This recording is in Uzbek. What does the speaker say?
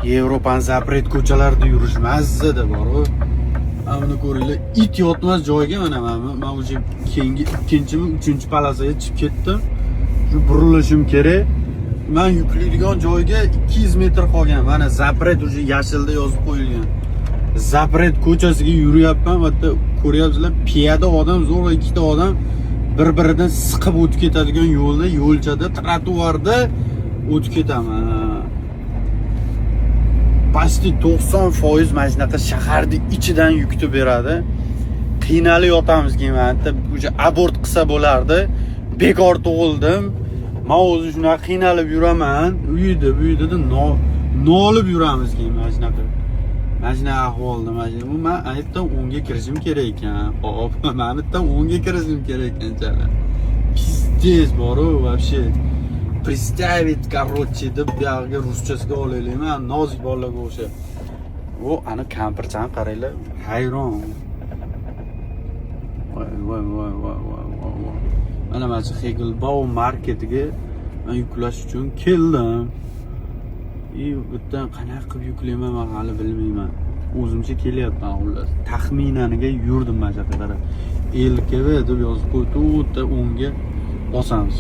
Yevropani запрет ko'chalarida yurish mazzada boru. Mana buni ko'ringlar, it yotmas joyga mana man уже keyingi ikkinchimi, uchinchi полоса ga chiqib ketdim. Shu burilishim kerak. Man yuklaydigan joyga 200 metr qolgan. Mana запрет уже yashilda yozib qo'yilgan. Запрет ko'chasiga yuryapman. Bu yerda ko'ryapsizlar, piyoda odam zo'rg'a ikkita odam bir-biridan siqib o'tib ketadigan yo'lda, yo'lchada, trotuarda o'tib ketaman. Почти 90% mana shunaqa shaharni ichidan yukni beradi. Qiynalib yotamiz keyin mana yerda уже abort qilsa bo'lardi. Bekor tug'ildim. Man o'zi shunaqa qiynalib yuraman. Uyda, bu uyda nolib yuramiz keyin mana shunaqa. Mana shunaqa ahvolda mana shu man aytdim, o'ngga kirishim kerak ekan. Hop, mana bu yerdan o'ngga kirishim kerak ekan chala. Пиздец boru вообще. Представить, короче, deb buyog'iga ruschasiga olaylik. Man nozik bolalarga o'xshab. U ani kampirchani qaranglar, hayron. Voy voy voy voy voy voy voy. Mana shu Hegelbau marketiga man yuklash uchun keldim. И bu yerdan qanaqa qilib yuklayman, man hali bilmayman. O'zimcha kelyapman xullas. Taxminaniga yurdim mana shu yoqqa qarab. LKV deb yozib qo'ydi, u yerda o'ngga bosamiz.